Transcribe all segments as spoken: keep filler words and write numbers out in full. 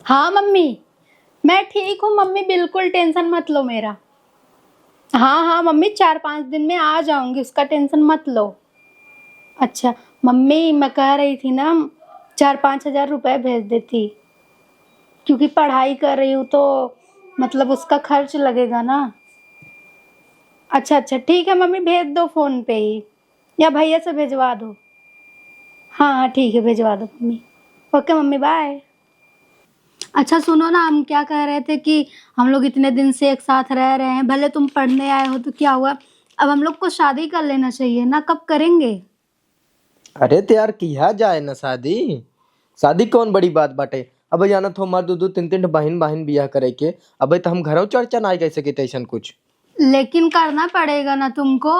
हाँ मम्मी, मैं ठीक हूँ मम्मी, बिल्कुल tension मत लो मेरा। हाँ हाँ मम्मी, चार पाँच दिन में आ जाऊंगी, उसका tension मत लो। अच्छा मम्मी, मैं कह रही थी ना, चार पाँच हजार रुपए भेज देती, क्योंकि पढ़ाई कर रही हूँ तो मतलब उसका खर्च लगेगा ना। अच्छा अच्छा ठीक है मम्मी, भेज दो फोन पे ही, या भैया से भेजवा दो। हाँ हाँ ठीक है, भेजवा दो मम्मी। ओके मम्मी, बाय। अच्छा सुनो ना, हम क्या कह रहे थे कि हम लोग इतने दिन से एक साथ रह रहे हैं, भले तुम पढ़ने आए हो तो क्या हुआ, अब हम लोग को शादी कर लेना चाहिए ना, कब करेंगे? अरे तो यार, किया जाए ना शादी। शादी कौन बड़ी बात बाटे? अबे जानत हो, हमार दू दू तीन तीन बहिन बहिन बियाह करे के। अबे तो हम घरों चर्चा ना कर सके ऐसन कुछ। लेकिन करना पड़ेगा ना तुमको।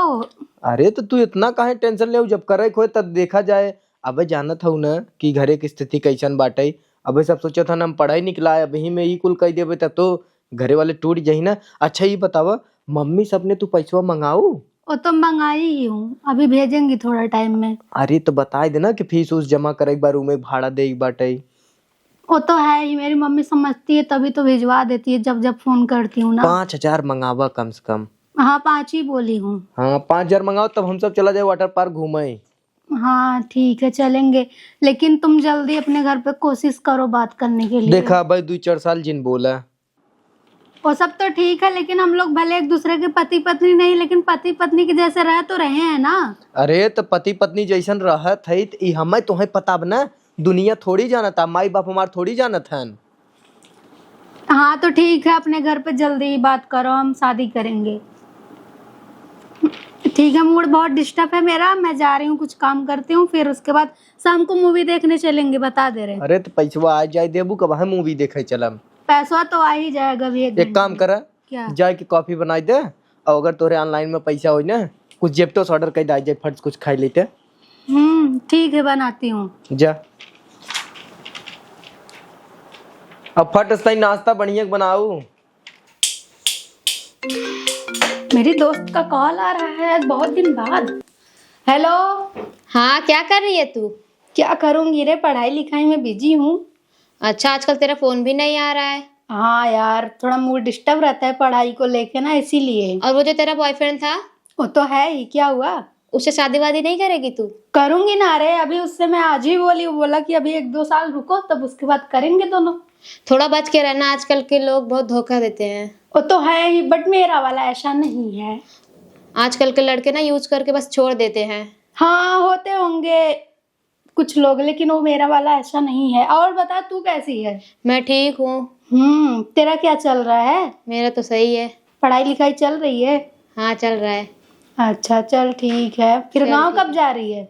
अरे तो तू इतना काहे tension ले, जब करे के होए तब देखा जाए। अबे जानत हऊ ना कि घरे की स्थिति कैसन बाटे। अबे सब सोचत हन हम पढ़ाई निकला है, अबही में ई कुल कह देबे तब तो घरे वाले टूट जाही ना। अच्छा ये बतावा, मम्मी से अपने तू पैसवा मंगाऊ? वो तो मंगाई ही हूँ, अभी भेजेंगी थोड़ा time में। अरे तो बताई देना कि फीस उस जमा करे एक बार, रूम भाड़ा दे एक बाटे। वो तो है ही, मेरी मम्मी समझती है तभी तो भिजवा देती है जब जब फोन करती हूँ ना। पाँच हजार मंगावा कम से कम। हाँ पाँच ही बोली हूँ। हाँ पाँच हजार मंगाओ तब हम सब चला जाए water park घूमे। हाँ ठीक है चलेंगे, लेकिन तुम जल्दी अपने घर पे कोशिश करो बात करने के लिए। देखा भाई, दू चार साल जिन बोला। वो सब तो ठीक है, लेकिन हम लोग भले एक दूसरे के पति पत्नी नहीं, लेकिन पति पत्नी के जैसे रह तो रहे हैं ना। अरे तो पति पत्नी जैसन रहत है तो ई हमें तोहे पता बा ना, दुनिया थोड़ी जानत है, माई बाप हमार थोड़ी जानत हन। हाँ तो ठीक है, अपने घर पे जल्दी ही बात करो, हम शादी करेंगे। ठीक है, mood बहुत disturb है मेरा, मैं जा रही हूँ, कुछ काम करती हूँ, फिर उसके बाद शाम को movie देखने चलेंगे, बता दे रहे हैं। अरे तो पैसवा आ जाए देबू, कब है movie देखे चलम? पैसवा तो आ ही जाएगा अभी एक एक घंटे काम में। करा, क्या? जाए के coffee बनाई दे, और अगर तोरे online में पैसा होई ना, कुछ Zepto से order कर दे, आ जाए फट से कुछ खाई लेते। हम्म ठीक है, बनाती हूँ। जा। अब फट से नाश्ता बढ़िया बनाऊ। मेरी दोस्त का call आ रहा है आज बहुत दिन बाद। Hello। हाँ, क्या कर रही है तू? क्या करूँगी रे, पढ़ाई लिखाई में busy हूँ। अच्छा, आजकल तेरा फोन भी नहीं आ रहा है। हाँ यार, थोड़ा mood disturb रहता है पढ़ाई को लेके ना, इसीलिए। और वो जो तेरा boyfriend था? वो तो है ही, क्या हुआ? उससे शादी वादी नहीं करेगी तू? करूंगी ना रे, अभी उससे मैं आज ही बोली, वो बोला कि अभी एक दो साल रुको, तब उसके बाद करेंगे दोनों। थोड़ा बच के रहना, आजकल के लोग बहुत धोखा देते हैं। वो तो है ही, but मेरा वाला ऐसा नहीं है। आजकल के लड़के ना use करके बस छोड़ देते हैं। हाँ, होते होंगे कुछ लोग, लेकिन वो मेरा वाला ऐसा नहीं है। और बता, तू कैसी है? मैं ठीक हूँ। हम्म, तेरा क्या चल रहा है? मेरा तो सही है। पढ़ाई लिखाई चल रही है? हाँ, चल रहा है। अच्छा, चल ठीक है। फिर चल गाँव ठीक कब है। जा रही है?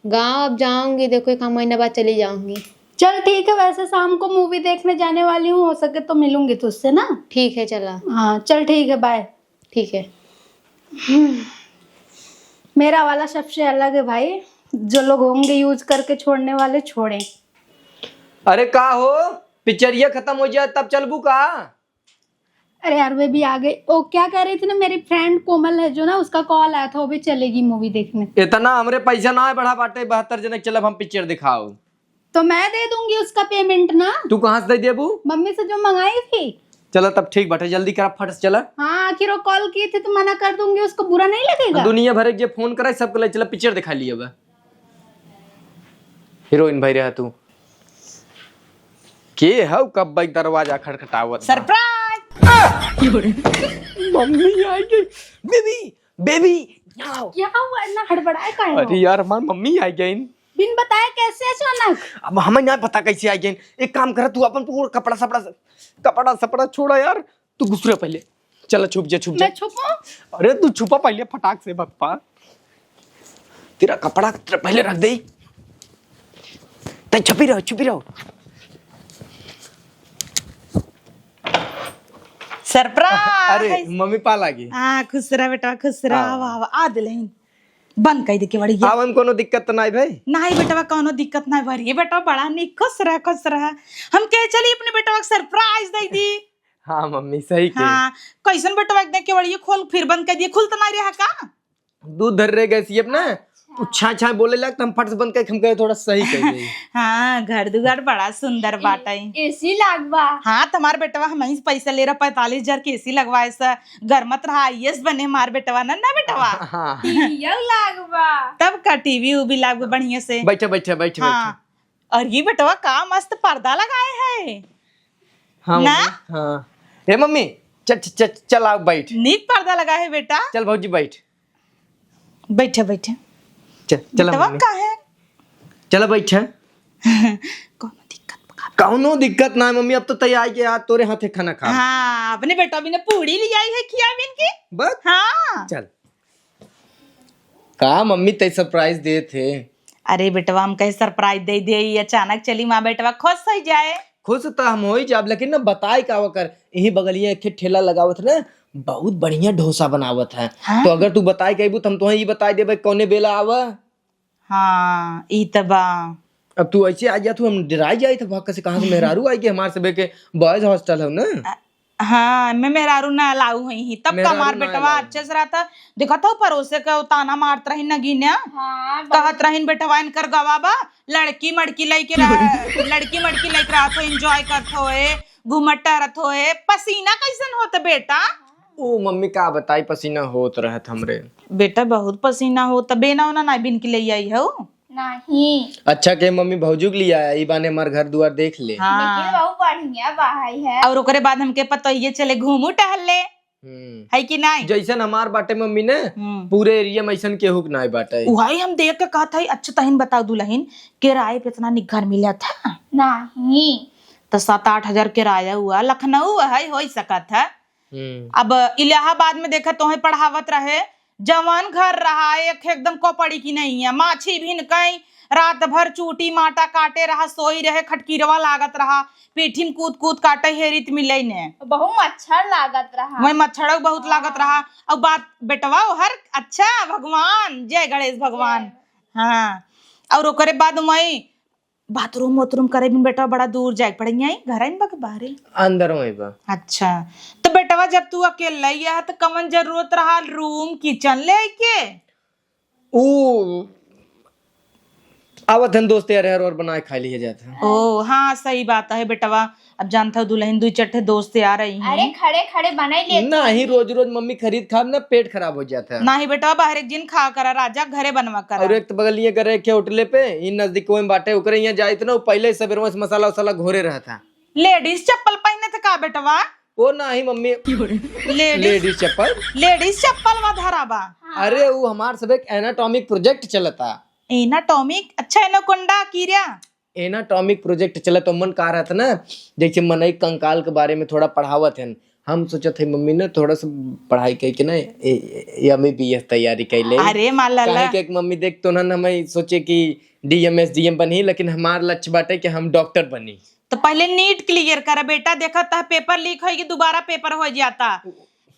गाँव अब जाऊंगी, देखो एक महीना बाद चली जाऊंगी। चल ठीक है, वैसे शाम को movie देखने जाने वाली हूँ, हो सके तो मिलूंगी तुझसे ना। ठीक है, चला। हाँ, चल ठीक है, bye। ठीक है। हम्म। मेरा वाला सबसे अलग है भाई, जो लोग होंगे use करके छोड़ने वाले, छोड़ें। अरे का हो, पिक्चरिया खत्म हो जाए तब चलबू का? अरे यार, वे भी आ गई। ओ, क्या कह रही थी ना, मेरी friend कोमल है जो ना, उसका call आया था, वो भी चलेगी movie देखने। इतना हमरे पैसा ना है बढ़ा बाटे, बहत्तर जने के चलब हम पिक्चर दिखाओ। तो मैं दे दूंगी उसका payment ना। तू कहाँ से दे देबू? मम्मी से जो मंगाई थी। चला तब ठीक बाटे, जल्दी करा, फट से चला। हाँ, आखिर वो call की थी तो मना कर दूंगी, उसको बुरा नहीं लगेगा? दुनिया भर के जे फोन करे सबके ले चला, पिक्चर दिखा लिया बा। हीरोइन भाई रहा तू। के हौ कब भाई दरवाजा खटखटावत बा? Surprise! मम्मी आ गई। बेबी, बेबी, यहाँ आओ। क्या हुआ? इतना हड़बड़ाए काहे हो? अरे यार, हमार मम्मी आ गई। बिन बताए कैसे अचानक? अब हमें ना पता कैसे आ गई। एक काम कर, तू अपन पूरा कपड़ा सपड़ा, कपड़ा सपड़ा छोड़ा यार, तू घुसरा पहले। चला, छुप जा, छुप जा। मैं छुपूं? अरे, तू छुपा पहले फटाक से, बकपा। तेरा कपड़ा तेरा पहले रख दे। तै छुपी रहो, छुपी रहो। Surprise! अरे, मम्मी पा लागी। हाँ, खुश रह बेटा, खुश रह। हाँ। आवा, आवा, आ दिलहिन। बंद कर दे केवड़िया। आवा, हम कोनो दिक्कत तो नाई भाई? नाई बेटवा, कोनो दिक्कत नाई भाई। ये बेटवा बड़ा नीक, खुश रह, खुश रह। हम कहे चली अपने बेटवा के surprise दे दी। हाँ मम्मी, सही के। हाँ, कैसन बेटवा एकदम केवड़िया खोल फिर बंद कर दिए, खुल तो नाई रहा का? दूध धर रहे गैस ये अपना। उ छाँय छाँय बोले लाग, त हम फट से बंद करके हम कहे, "थोड़ा सही कह दे।" हाँ, घर दुआर बड़ा सुंदर ए-, बाटे। AC लाग बा। हाँ, तुम्हार बेटवा हम ही से पैसा ले रहा, पैंतालीस हजार के AC लगवाए से, गरमत रहा, IAS बने हमार बेटवा ना, ना बेटवा? हाँ। TV लाग बा। तब का TV उवी लाग बा बढ़िया से। बैठे, बैठे, बैठे, हाँ। बैठे। और ये बेटवा का मस्त पर्दा लगाए है। हाँ, ना? मम्मी, हाँ। ए मम्मी, च-, च-, च-, चल आओ बैठ। नीक पर्दा लगा है बेटा। चल भौजी बैठ। बैठे, बैठे। चल, चल बेटवा मम्मी। का है? चल बैठे। कौनो दिक्कत बा का? कौनो दिक्कत ना है मम्मी, अब तो तैयार के आज तोरे हाथे खाना खा। हाँ, अपने बेटवा बिना पूड़ी ले आई है खिया बिन की। बस? हाँ। चल। का मम्मी तै surprise देत है? अरे बेटवा, हम कहे surprise दे दे, ई अचानक चली माँ, बेटवा खुश हो जाए। खुश त हम हो ही जाब, लेकिन ना बताए का ओकर, यही बगलिया एक ठे ठेला लगावत ना, बहुत बढ़िया डोसा बनावत है। हाँ। तो अगर तू बताए के अइबू, त हम तोहे ई बताए देबे कौने बेला आवा। हाँ, ई त बा। अब तू ऐसे आ जात, हम डराई जाइत, भाग से कहाँ से मेहरारू आई कि हमार सबे के boys hostel हो ना। अ, हाँ, मैं मेहरारू ना allow हुई ही, तब मेहरारू कमार ना बेटवा allow। अच्छे से रहता। देखत हो परोसे के ताना मारत रही नगीन्या। हाँ, कहत बहुत। रहीन बेटवा इनकर गवा बा, लड़की मड़की लइके रह-, लड़की मड़की लइके रहत हो, enjoy करत हो, ए, घूमत टहरत हो, ए, पसीना कैसन होत बेटा? ओ मम्मी का बताई, पसीना होत रहत हमरे। बेटा बहुत पसीना होत, बेना ओना ना बिन के ले आई हो। नहीं। अच्छा के मम्मी भौजुक लिया है, ई बाने हमार घर दुआर देख ले। हाँ। लेकिन बहुत बढ़िया बा है। और ओकरे बाद हमके पतोहिए चले घूमू टहल ले। हम्म। है कि नहीं? जैसन हमार बाटे मम्मी ने, हम्म। पूरे area में ऐसन केहू के नाय बाटे। उहाई हम देख के कहत हई, अच्छा तहिन बताओ दुल्हन, किराए पे इतना निक घर मिलत है? नहीं। तो सात आठ हजार किराया हुआ, लखनऊ है, हो ही सकत है। हम्म। अब इलाहाबाद में देखा तोहे पढ़ावत रहे, जवन घर रहा, एक एकदम कोपड़ी की नहीं है, माछी भिन कई, रात भर चूटी माटा काटे रहा, सोई रहे, खटकीरवा लागत रहा, पीठी में कूद कूद काटे, हेरित मिले ने। बहुत मच्छर लागत रहा। वही मच्छर बहुत लागत हाँ। रहा। और बात बेटवा ओहर अच्छा भगवान, जय गणेश भगवान। जय। हाँ, और ओकरे बाद वही बाथरूम वाथरूम करे बिन बेटा बड़ा दूर जाए के पड़े, यहीं घर आइन बा के बाहरे? अंदर में बा। अच्छा, तो बेटवा जब तू अकेले ही है तो कवन जरूरत रहा रूम किचन ले के? ऊ आवत हन दोस्त यार, यार और बनाए खा लिए जात है। ओ हाँ, सही बात है बेटवा। अब जानत हो दुल्हन दुई चट्ठे दोस्त आ रही हैं। अरे खड़े खड़े बनाई लेती। नाही, रोज रोज मम्मी खरीद खाब ना, पेट खराब हो जात है। नाही बेटवा, बाहर एक जिन खा करा राजा, घरे बनवा करा। और एक तो बगलिए करे के होटले पे, ई नजदीक में बाटे, ओकरे यहाँ जाइत ना, पहले सबेरवा से मसाला वसाला घोरे रहत है। Ladies चप्पल पहने थे का बेटवा? ओ नाही मम्मी, ladies, ladies चप्पल। Ladies चप्पल वा धरा बा। अरे वो हमार सब एक anatomic project चलता। Anatomic? अच्छा, एनाकोंडा कीड़ा? Anatomic project चलत, ओमन का रहत ना, जैसे मनई कंकाल के बारे में थोड़ा पढ़ावत हन। हम सोचत है मम्मी ना थोड़ा सा पढ़ाई कई के ना, ए, ए, MBBS तैयारी कई ले। अरे माला काहे ला। के एक मम्मी देख तो ना, हमें सोचे कि DM, SDM बनी, लेकिन हमार लक्ष्य बाटे कि हम डॉक्टर बनी। तो पहले NEET clear कर बेटा, देखा त paper leak होई कि दोबारा paper हो जाता।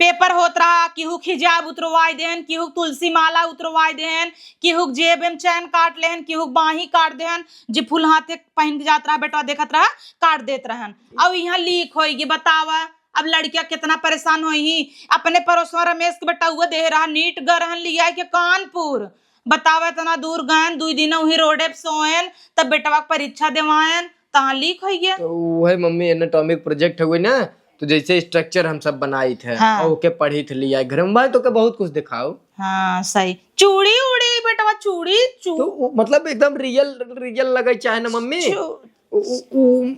Paper होत रहा, केहू हिजाब उतरवाई देहन, केहू तुलसी माला उतरवाई देहन, केहू जेब में चैन काट लेहन, केहू बाही काट देहन, जे फुल हाथे पहन के जात रहा बेटवा, देखत रहा, काट देत रहन। अब यहाँ leak होई गई, बतावा, अब लड़किया कितना परेशान होई ही। अपने पड़ोसवा रमेश के बेटउआ देह रहा, NEET ग रहन लिया के कानपुर, बतावा, इतना दूर गएन, दुई दिन वही रोडे पे सोएन, तब बेटवा के परीक्षा देवाएन, तहाँ leak होई गया। तो वही मम्मी anatomic project हुए ना, तो जैसे structure हम सब बनाई थे, हाँ। और ओके पढ़ी थे लिया, घर में भाई तो के बहुत कुछ दिखाओ। हाँ, सही। चूड़ी उड़ी, बेटवा, चूड़ी, चू- तो वो, मतलब, एकदम real, real लगे चाहे ना, मम्मी? चू- उ, उ, उ,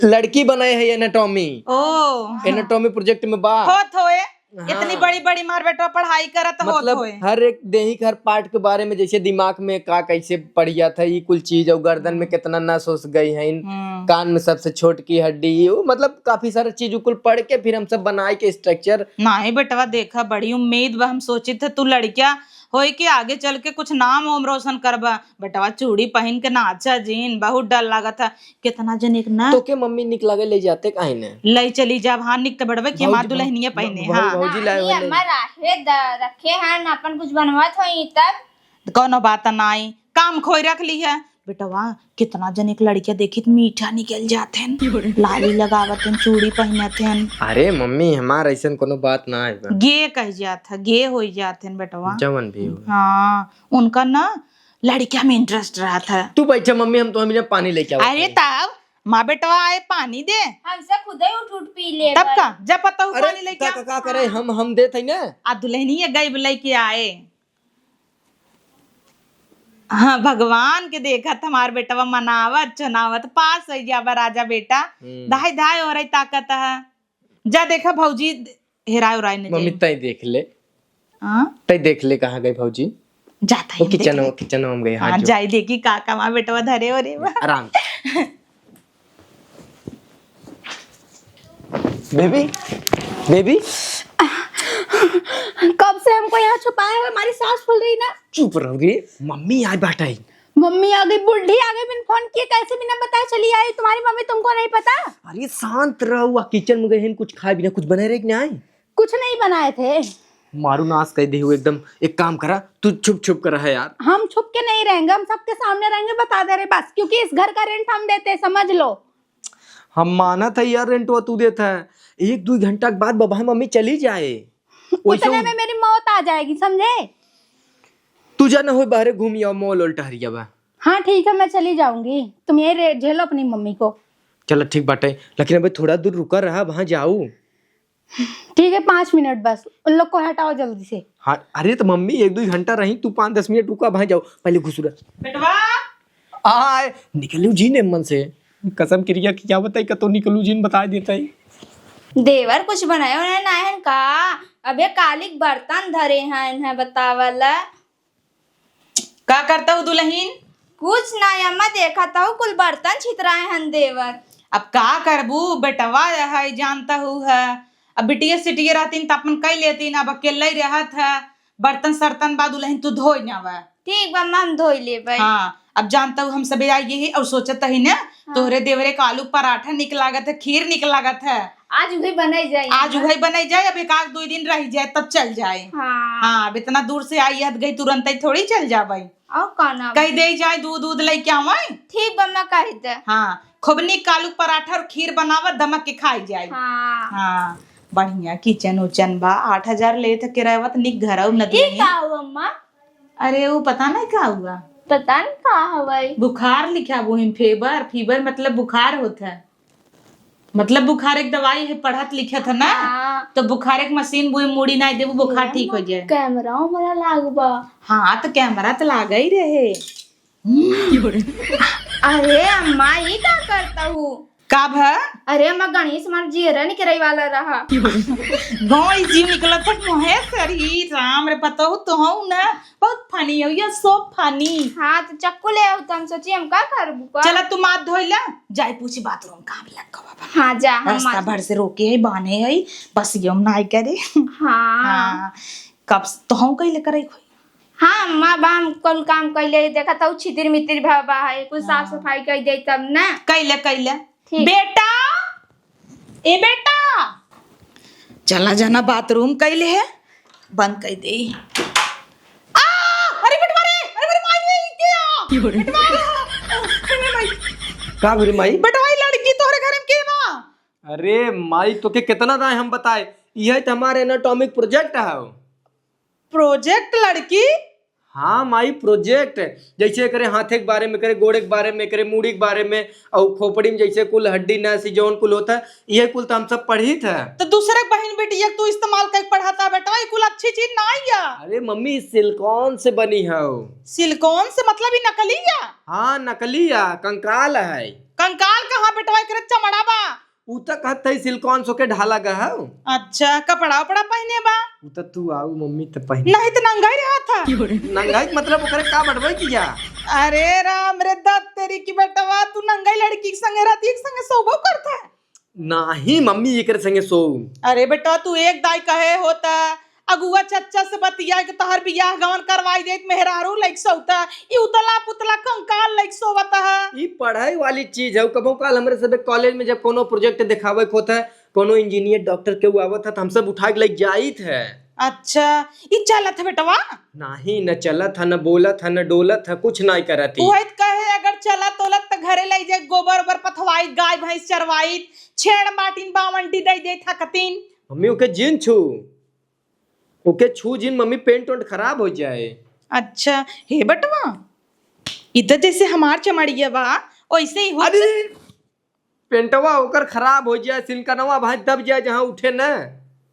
लड़की बने है anatomy। ओ। Anatomy project में बा। होत होए। हाँ। इतनी बड़ी बड़ी मार बेटवा पढ़ाई करत होत मतलब, होए। हर एक देही के हर part के बारे में, जैसे दिमाग में का कैसे बढ़िया था, ई कुल चीज, और गर्दन में हम्म। कितना नस उस गई है, हम्म। कान में सबसे छोट की हड्डी, वो मतलब काफी सारा चीज कुल पढ़ के फिर हम सब बनाए के structure। नाही बेटवा, देखा, बड़ी उम्मीद बा, हम सोचित है तू लड़किया होई के आगे चल के कुछ नाम वाम रोशन करबा। बेटवा चूड़ी पहिन के नाचा जिन, बहुत डर लागत है। कितना जने के ना। तोके मम्मी निक लागे, ले जाते काहे ने? ले चली जाब, हाँ, निक त बड़वे की हमार भौजी, दुल्हनिया भौ-, पहने, भौ-, हाँ। भौजी लाए नानी, वाले। अम्मा राहे द-, रखे हैं, अपन कुछ बनवत होई तब। कौनो बात नाई, काम खोई रख ली है। बेटवा, कितना जने के लड़किया देखी त मीठा निकल जात हैं, लाली लगावत हैं, चूड़ी पहनत हैं। अरे मम्मी, हमार ऐसन कोनो बात ना है बा। गे कह जात है, गे होई जात हैं बेटवा। जवन भी हो। हाँ, उनका ना लड़किया में interest रहत है। तू बैठे मम्मी, हम तो हम पानी लेके आवत अरे हई। तब माँ बेटवा आए पानी दे। हमसे खुदे उठ उठ पी ले तब भाई। का जब पता हूँ अरे पानी लेके का, आ। का, का करे, हम हम देत हई ना। आ दुल्हनिया गई लेके आए। हाँ भगवान के देखत हमार बेटवा मनावत चुनावत पास हो जाबा राजा बेटा। हम्म। धाय धाय हो रही ताकत है। जा देखा भौजी हेराय उराय न मम्मी जाई। तय देख ले। हाँ? तय देख ले कहाँ गई भौजी। जाता वो ही हम देख किचन ले। किचन में गई, हाँ, हाँ, जो। जाई देखी का का माँ बेटवा धरे हो रे बा। आराम। बेबी, बेबी। कब से हमको यहाँ छुपाए हुए, हमारी सांस फूल रही ना। चुप रहो रे, मम्मी आए बाटे। मम्मी आ गई, बूढ़ी आ गई, बिन फोन किए कैसे बिना बताए चली आई? तुम्हारी मम्मी तुमको नहीं पता? अरे शांत रहो, आ किचन में गए हैं, कुछ खाए बिना कुछ बनाए रहे कि नहीं? कुछ नहीं बनाए थे। मारू नाश कर दे हो एकदम। एक काम करा, तू छुप छुप कर रहे यार। हम छुप के नहीं रहेंगे, हम सबके सामने रहेंगे, बता दे रहे बस, क्योंकि इस घर का रेंट हम देते हैं, समझ लो। हम मानत है यार, रेंटवा तू देत है, एक दो घंटा के बाद बबा मम्मी चली जाए। उतने वैसे में मेरी मौत आ जाएगी, समझे? तू जा ना हो बाहरे घूम आओ, मॉल वॉल टहरिया बा। हाँ ठीक है, मैं चली जाऊंगी, तुम ये रे-, झेलो अपनी मम्मी को। चलो ठीक बाटे, लेकिन अबे थोड़ा दूर रुका रहा, वहां जाऊ। ठीक है, पाँच मिनट बस, उन लोग को हटाओ जल्दी से। हाँ, अरे तो मम्मी एक दो घंटा रही, तू पाँच दस मिनट रुका, वहां जाओ, पहले घुसुरा। बेटवा। आय, निकलू जी ने मन से। कसम क्रिया किया बताई, कतो निकलू जी ने बताई देता ही। देवर कुछ बनाए उन्हें ना है का? अबे कालिक बर्तन धरे हैं इन्हें बतावला। का करता हूँ दुल्हन? कुछ ना अम्मा, देखत हूँ कुल बर्तन छितराए हन देवर। अब का करबू, बेटवा है जानता हूँ है। अब बिटिया सिटिया रहतीन त अपन कई लेतीन, अब अकेले ही रहत है। बर्तन सर्तन बा दुल्हन तू धोई नावा। ठीक बा अम्मा, हम धोई लेबै। हाँ, अब जानता हूँ हम सबे आई गई ही और सोचत ही ना, हाँ। तोहरे देवरे का आलू पराठा निक लागत है, खीर निक लागत है। आज उहे बनाई जाए आज अम्मा। उहे बनाई जाए, अब एक आध दो दिन रह जाए तब चल जाए। हाँ। हाँ, अब इतना दूर से आई है, गई तुरंत ही थोड़ी चल जाबे। और कौन आवे? कह दे जाए दूध दूध लेके आवे। ठीक बा, मैं कह दे। हाँ, खूब निक आलू पराठा और खीर बनावा, दमक के खाई जाए। हाँ। हाँ, बढ़िया किचन उचन बा, आठ हजार लेत है किराया, त निक घर आऊ न ई दुनिया। का हुआ अम्मा? अरे वो पता नहीं का हुआ। पता नहीं का हवाई। बुखार लिखा वो हम, फीवर, फीवर मतलब बुखार होता है। मतलब बुखार एक दवाई है, पढ़त लिखत है ना, हाँ। तो बुखार एक मशीन बुई मुड़ी ना देबू, बुखार ठीक हो जाए। कैमरा उमरा लागबा। हाँ, तो कैमरा तो लागा ही रहे। अरे अम्मा, ई का करता हूँ? का भा? अरे अम्मा, गणेश मार जियरा निकरे वाला रहा। गाँव जीव निकलत है मुहे से। अरे राम रे, पता हो तो हूँ ना, बहुत funny हो, you're so funny। हाँ, तो चक्कू ले आओ, तो हम सोची हम का करबू का? चला तू माथ धोइला, जाए पूछी बाथरूम कहाँ लग गवा बा। हाँ, जा, हम रास्ता माथ भर से रोके है, बाने है, बस ये हम नाई करे। हाँ। हाँ, कब से तो हम कइले करे खोई। हाँ, अम्मा बा हम कुल काम कइले, देखा तो छितिर मितिर भा बा है, कुछ साफ हाँ। सफाई कइ दे तब ना। कइले, कइले। ठीक। बेटा, ए बेटा, चला जाना बाथरूम कइले है, बंद कइ दे। आ, अरे बेटवा रे, अरे मेरे माई रे, ये क्या? क्यों रे? बेटवा, अरे मेरे माई। का मेरे माई? बेटवा, ये लड़की तोहरे घर में के बा? अरे माई, तोके कितना दाए हम बताए, यही तो हमारे anatomic project है। Project लड़की? हाँ माई, project। जैसे एकरे हाथे के बारे में, एकरे गोड़े के बारे में, एकरे मूड़ी के बारे में, और खोपड़ी में जैसे कुल हड्डी नस जौन कुल होता है, ये कुल तो हम सब पढ़ी थे। तो दूसरे बहन बेटी एक तू इस्तेमाल करके पढ़ाता बेटा, ये कुल अच्छी चीज ना आई या। अरे मम्मी, सिलिकॉन से बनी है। सिलिकॉन से मतलब ये नकली या? हाँ, नकली या, कंकाल है। कंकाल कहाँ बेटवा, एकरे चमड़ा बा। उ त कहत है सिलिकॉन सो के ढाला गया है। अच्छा, कपड़ा उपड़ा पहने बा? उ त तू आऊ मम्मी त पहने। नहीं त नंगा ही रहा था। नंगा ही मतलब ओकरे का बढ़वे किया? अरे राम रे दत्त तेरी की बेटवा, तू नंगा ही लड़की के संगे रहती, एक संगे सोबो करता है? नाही मम्मी, एकरे संगे सो। अरे बेटवा, तू एक दाई कहे होता, अगुआ चच्चा से बतिया के तोहर बियाह गवन करवाई देत, मेहरारू लइक सौता, ई उतला पुतला कंकाल लइक सोवत है। ई पढ़ाई वाली चीज है, कबो काल हमरे सब कॉलेज में जब कोनो project देखावे के होता है, कोनो engineer doctor के उ आवत है, त हम सब उठा के लइक जाइत है। अच्छा, ई चलत है बेटवा? नाही, न चलत है, न बोलत है, न डोलत है, कुछ नाही करत ही। उहे त कहे, अगर चलत ओलत त घरे लइ जाए, गोबर ओबर पथवाई, गाय भैंस चरवाई, छेड़ माटिन बावंटी दइ दे थकतीन। मम्मी ओके जिन छू। ओके छू जिन मम्मी, पेंट वेंट खराब हो जाए। अच्छा, हे बटवा, ई त जैसे हमार चमड़िया बा, वैसे ही हो। अरे, पेंटवा ओकर खराब हो जाए, सिलकनवा भाई दब जाए जहाँ उठे न।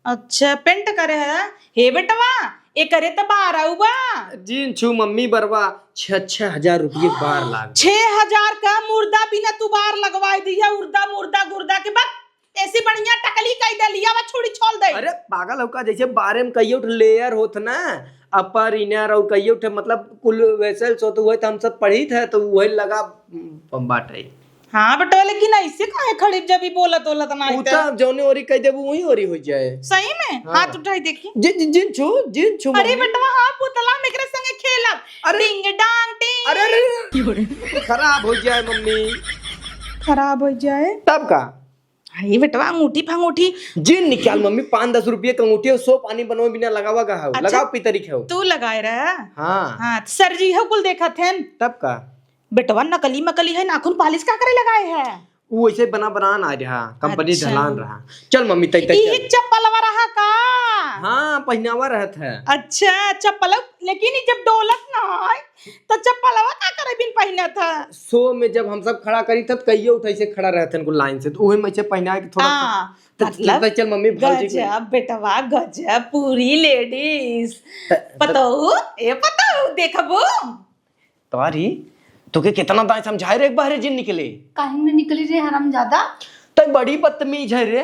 अच्छा, पेंट करे है? हे बेटवा, एकरे त बार आऊ बा। जीन छू मम्मी बरवा, छह, छह हजार रुपये बार लाग। छह हजार का मुर्दा बिना तू बार लगवाए दिया, उर्दा मुर्दा गुर्दा के बक, ऐसी बढ़िया टकली कई दे लिया, बा छुड़ी छोल दे। अरे पागल हो का, जैसे बारे में कईयो ठे layer होत ना, upper inner और कईयो ठे मतलब कुल vessels होत हुए त हम सब पढ़ी थे तो वही लगा, हम्म, बाटे। हाँ बेटवा, लेकिन ऐसे काहे खड़ी जब ई बोलत बोलत ना उ आइते? त जौने ओरी कह देबू वही ओरी हो जाए। सही में? हाँ। हाथ उठाई देखी। जिन, जिन, जिन छू, जिन छू अरे मम्मी। बेटवा, हाँ पुतला में एकरे संगे खेलब। अरे। डिंग डांग डिंग। अरे, अरे, अरे। खराब हो जाए मम्मी। खराब हो जाए? तब का? अरे बेटवा, अंगूठी फंगूठी। जिन निकाल मम्मी, पाँच दस रुपये के अंगूठी हो, सौ पानी बनवे बिना लगावा का हो। अच्छा, लगाओ पितरी के हो। तू लगाए रहा? हाँ। हाँ, त सर जी हो कुल देखत हैं। तब का? बेटवा नकली मकली है, नाखून पालिश का करे लगाए है? उ वैसे बना बनान आ रहा, कंपनी अच्छा। ढलान रहा। चल मम्मी, तै, तै इही चल। चप्पलवा रहा का? हाँ, पहिनावा रहत है। अच्छा, चप्पल, लेकिन ई जब डोलत ना है, तो चप्पलवा का करे बिन पहिनत है? शो में जब हम सब खड़ा करी, तब कहियो उठाई से खड़ा रहत है, कुल लाइन से, तो उहे में से पहिना के थोड़ा सा। हाँ, त, त, मतलब, तै चल मम्मी, भौजी के। गजब बेटवा, गजब, पूरी लेडीज। त, त पतोहू, ए पतोहू, देखबू? तोरी, तोके कितना दाई समझाए रे, एक बाहरे जिन निकले। काहे में निकली रे हरामजादा? तै बड़ी बदतमीज है रे।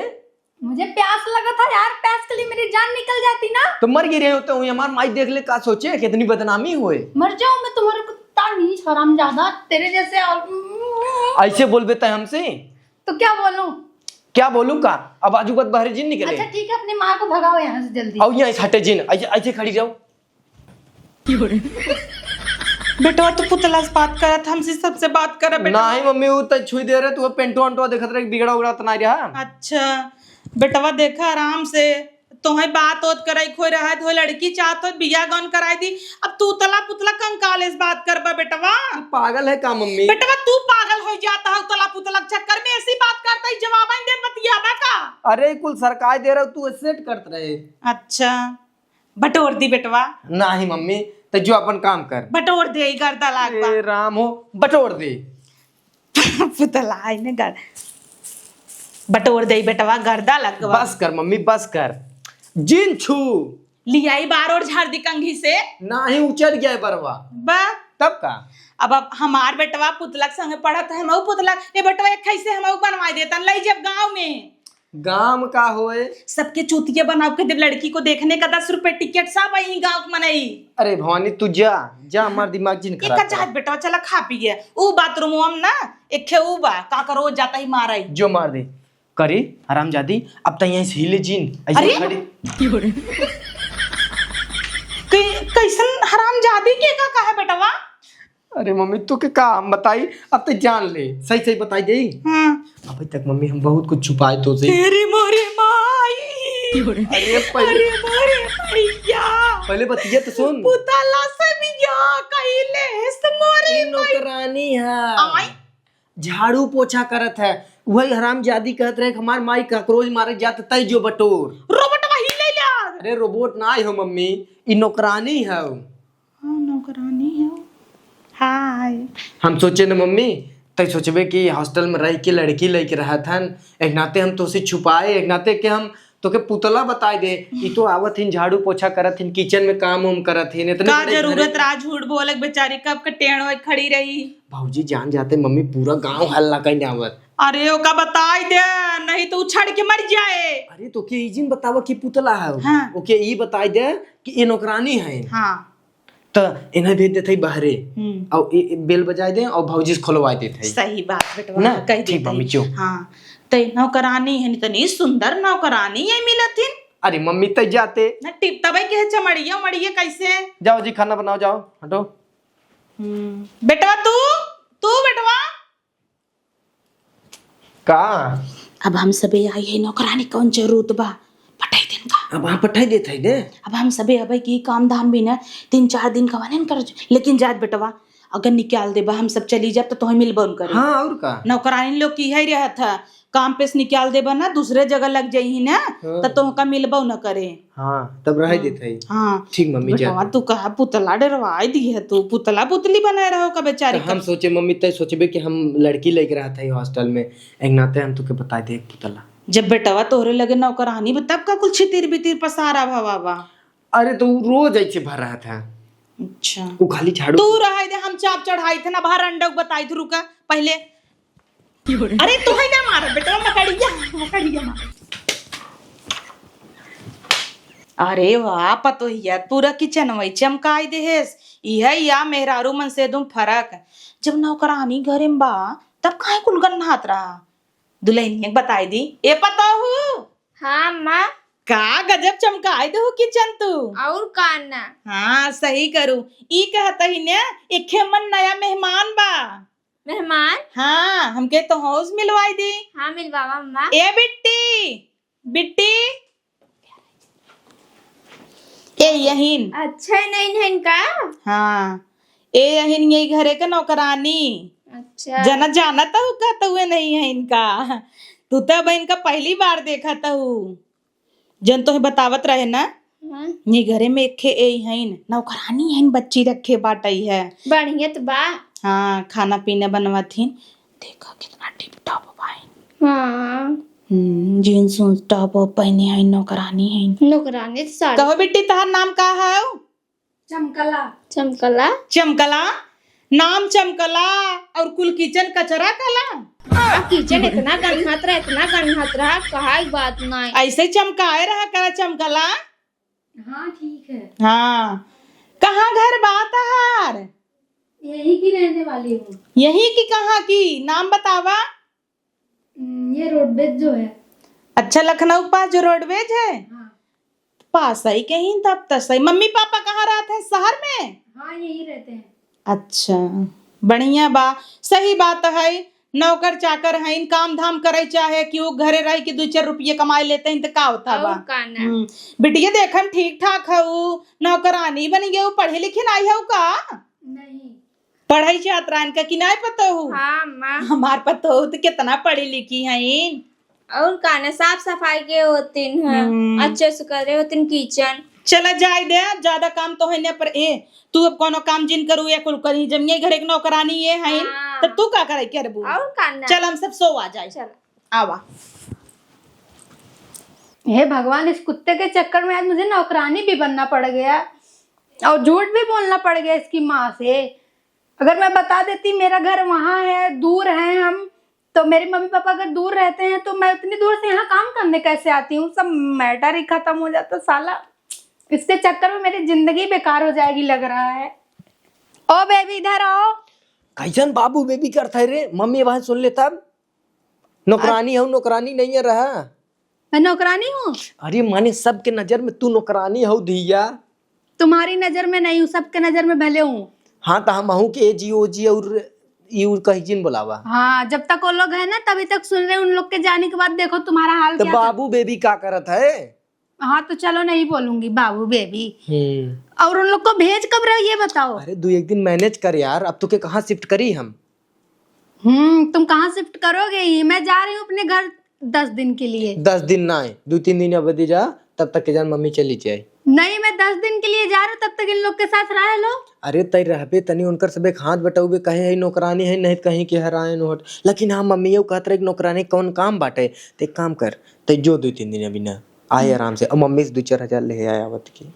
मुझे प्यास लगा था यार, प्यास के लिए मेरी जान निकल जाती ना। तो मर गिरे होते हुए, हमार माई देख ले का सोचे, कितनी बदनामी होए। मर जाऊं मैं तुम्हारे कुत्ता नीच हरामजादा, तेरे जैसे और ऐसे बोलबे तै हमसे? तो क्या बोलूं? क्या बोलूं का? अब आजू बात बाहरे जिन निकले। अच्छा ठीक है, अपनी माँ को भगाओ यहाँ से जल्दी। आओ यहाँ इस हटे जिन, ऐसे, ऐसे खड़ी जाओ। बेटवा, तू पुतला से बात करत, हमसे सबसे बात कर बेटवा। नाही मम्मी, उ त छुई दे रहे, तू पेंटो अंटो देखत रहे, बिगड़ा उगड़ा त नाही रहा। अच्छा, बेटवा, देखा आराम से, तोहे बात ओत करे, खोए रहे, तो लड़की चाहत हो, बियाह गौन कराई दी। अब तू तला पुतला कंकाले से बात करबा, बेटवा। तू पागल है का मम्मी? बेटवा, तू पागल हो जाता है, तला पुतला के चक्कर में ऐसी बात करता है, जवाब ही दे बतियाबा का? अरे, कुल सरकार दे रहे, तू सेट करत रहे। अच्छा, बटोर दी बेटवा। नाही मम्मी, त जो अपन काम कर। बटोर दे, ई गर्दा लाग बा। ए राम हो, बटोर दे। पुतला आई ने गर-, बटोर दे बेटवा, गर्दा लाग बा। बस कर मम्मी, बस कर। जिन छू। लियाई बार और झाड़ दी कंघी से। नाही, उचर गया है बरवा। बा। तब का? अब, अब हमार बेटवा पुतला के संगे पढ़त है, हमहू पुतला, ए बेटवा, एक खैसे हमहू बनवा देतन, लई जब गाँव में। गाँव का होए? सबके चूतिया बनाव के देब, लड़की को देखने का दस रुपए टिकट, सब आई गाँव के मनई। अरे भवानी, तू जा, जा, हमार दिमाग जिन खराब कर। चाहत बेटवा, चला खा पी गया। ऊ बाथरूम में ना, एक खे ऊ बा, काकरोच जाता ही मारा ही। जो मार दे। करी, हरामजादी, अब त यहीं से हिले जिन, ऐसे अरे! खड़ी। कै-, कैसन हरामजादी के का कहे बेटवा? अरे मम्मी, तू के का हम बताई, अब तो जान ले, सही सही बताई दे। हाँ। अभी तक मम्मी हम बहुत कुछ छुपाए तो से। तेरी मोरी माई। अरे पहले अरे मोरी मैया। पहले बतिया तो सुन। पुतला से बियाह कइले से मोरी ई माई। नौकरानी है। आई। झाड़ू पोछा करत है। वही हरामजादी कहत रहे कि हमार माई काकरोच मारे जात, तय जो बटोर। रोबोट वही ले जा। अरे रोबोट ना हो मम्मी, ई नौकरानी है। हाँ, नौकरानी हो। हाय। हम सोचे न मम्मी, तै सोचबे कि हॉस्टल में रह के लड़की लइके रहत हन, एक नाते हम तोसे छुपाए, एक नाते के हम तोके पुतला बताए दे। ई तो आवत हिन, झाड़ू पोछा करत हिन, किचन में काम उम करत हिन, इतने का बड़े जरूरत घरे रहा झूठ बोले के, बेचारी कब के टेढ़ होए खड़ी रही। भौजी जान जाते मम्मी, पूरा गांव हल्ला कइने आवत। अरे ओका बताई दे, नहीं तो उछड़ के मर जाए। अरे तोके ई जिन बतावा कि पुतला है। हाँ। ओके ई बताई दे कि ई नौकरानी है। हाँ। त इन्हें भेज देत हई बाहरे। हम्म। और ए, ए, बेल बजाए दे और भौजी से खोलवा देत हई। सही बात बेटवा, ना? कह ठीक देत बा, हई। मिचो। हाँ, त नौकरानी है, इतनी सुंदर नौकरानी है मिलत हिन। अरे मम्मी, तै जाते। ना टिप तबे के है चमड़िया उमड़िया कैसे? जाओ जी, खाना बनाओ, जाओ, हटो। हम्म, बेटवा तू, तू बेटवा। का? अब हम सबे आई है नौकरानी, कौन जरूरत बा? पठाई देन का? अब हाँ, पठाई देत है दे। अब हम सबे अबे की काम धाम भी ना, तीन चार दिन का वनेन कर, लेकिन जात बेटवा, अगर निकाल देबा, हम सब चली जाब, तो तोहे मिलबो न करे। हाँ, और का? नौकरानी लोग की है रहत है, काम पे से निकाल देबा ना, दूसरे जगह लग जाई ना, हाँ। त तोहका मिलबो न करे। हाँ, तब रह हाँ। देत है। हाँ। ठीक मम्मी, जा। बेटवा, तू कहा पुतला डरवाई दी है, तू पुतला पुतली बनाए रहो का बेचारी तो हम का? सोचे मम्मी, तय सोचबे कि हम लड़की लेके रहत है हॉस्टल में, एक नाते हम तुके बता दे पुतला। जब बेटवा तोहरे लगे नौकरानी बा, तब का कुल छितिर बितिर पसारा भवा बा? अरे तो उ रोज ऐसे भर रहा था। अच्छा। उ खाली झाड़ू तू रहे दे, हम चाप चढ़ाई थे ना, बाहर अंडा बताई थे, रुका पहले। अरे तू है ना मार बेटवा, मकड़िया, मकड़िया मार। अरे वाह पतोहिया, पूरा किचन वही चमकाई देहेस। इहे या मेहरारू मन से दुम फरक। जब नौकरानी घरे में बा, तब काहे कुल गन्हात रहा? दुल्हनिया के बताई दी। ए पतोहू, हाँ अम्मा। का गजब चमकाई देहू किचन तू। और का ना? हाँ सही करू। ई कहत ही ने, एखे मन नया मेहमान बा। मेहमान? हाँ, हमके तो हाउस मिलवाई दी। हाँ मिलवावा अम्मा। ए बिट्टी, बिट्टी, ए यहीन। अच्छा नहीं है इनका? हाँ, ए यहीन ये घरे का नौकरानी। अच्छा। जना जानत हूँ कहत हुए नहीं है इनका। तू तो अब इनका पहली बार देखत हूँ। जन तोहे बतावत रहे ना, हाँ। ये घरे में एक खे ए हईन, नौकरानी हईन, बच्ची रखे बाटई है। बढ़िया तो बा। हाँ, खाना पीना बनवत हिन। देखा कितना टिप टॉप बाइन। हाँ। हम्म, जींस उन्स टॉप वॉप पहने हईन, नौकरानी हईन। नौकरानी तो साड़ी। कहो बिट्टी, तहार नाम का है? चमकला। चमकला? चमकला? नाम चमकला और कुल किचन कचरा कला? आ, किचन इतना गन्हात रहा, इतना गन्हात रहा, कहा ही बात नहीं। ऐसे चमकाए रहा करा चमकला। हाँ, ठीक है। हाँ, कहाँ घर बा तहार? यही की रहने वाली हूँ। यही की कहाँ की? नाम बतावा। हम्म, ये रोडवेज जो है। अच्छा, लखनऊ के पास जो रोडवेज है? हाँ। पास ही कहीं तब तो सही। मम्मी पापा कहाँ रहते हैं, शहर में? हाँ, यहीं रहते हैं। अच्छा, बढ़िया बा। सही बात है, नौकर चाकर हैं, काम धाम करे चाहे कि वो घरे रह के दो चार रुपये कमाए लेते हैं तो का होता और बा? का ना। हम्म, बिटिया देखम ठीक ठाक हऊ, नौकरानी बन गए, पढ़े लिखे नहीं हऊ का? नहीं। पढ़ाई छात्रान का कि नाय पतोहू? हाँ, माँ। हमार पतोहू तो कितना पढ़ी लिखी हईन। और का ना, साफ सफाई के होतिन है, हम्म। अच्छे से करे होतिन किचन। चला जाए दे, ज्यादा काम तो है ना, पर ए, तू अब कोनो काम जिन करू या कुल करी, जब ये घरे के नौकरानी ये हईन, हाँ। तब तू का करे करबू? और का ना। चल हम सब सो आ जाए। चल। आवा। हे भगवान, इस कुत्ते के चक्कर में आज मुझे नौकरानी भी बनना पड़ गया और झूठ भी बोलना पड़ गया इसकी माँ से। अगर मैं बता देती मेरा घर वहाँ है, दूर है हम, तो मेरे मम्मी पापा अगर दूर रहते हैं तो मैं उतनी दूर से यहाँ काम करने कैसे आती हूँ? सब मैटर ही खत्म हो जाता साला। इसके चक्कर में मेरी जिंदगी बेकार हो जाएगी लग रहा है। ओ बेबी, इधर आओ। कैसन बाबू बेबी करता है रे? मम्मी वहां सुन ले तब। नौकरानी हूँ, नौकरानी नहीं है रहा। मैं नौकरानी हूँ? अरे माने सबके नजर में तू नौकरानी हो धिया। तुम्हारी नजर में नहीं हूँ, सबके नजर में भले हूँ। हाँ, तो हम हूँ के ए जी, ओ जी और यू कही जिन बुलावा। हाँ, जब तक वो लोग हैं ना, तभी तक सुन रहे, उन लोग के जाने के बाद देखो तुम्हारा हाल तो क्या। बाबू बेबी का करत है? हाँ, तो चलो, नहीं बोलूंगी बाबू बेबी। हम्म। और उन लोग को भेज कब रहे, ये बताओ। अरे, दो एक दिन मैनेज कर यार, अब तुके कहाँ शिफ्ट करी हम? हम्म, तुम कहाँ शिफ्ट करोगे ही? मैं जा रही हूँ अपने घर दस दिन के लिए। दस दिन ना आए, दो तीन दिन अब दे जा, तब तक के जान मम्मी चली जाए। नहीं, मैं दस दिन के लिए जा रही हूँ, तब तक इन लोग के साथ रह लो। अरे, तय रहबे तनी उनकर सबे हाथ बटौबे, कहे है नौकरानी है, नहीं तो कहीं के हराए नोहट। लेकिन हाँ, मम्मी ये कहत रहे कि नौकरानी कौन काम बाटे, तो एक काम कर, तय जो दो तीन दिन अभी ना आए आराम से, और मम्मी से दो चार हजार ले आए आवत की।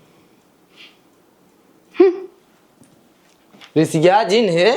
रिसिया जिन है।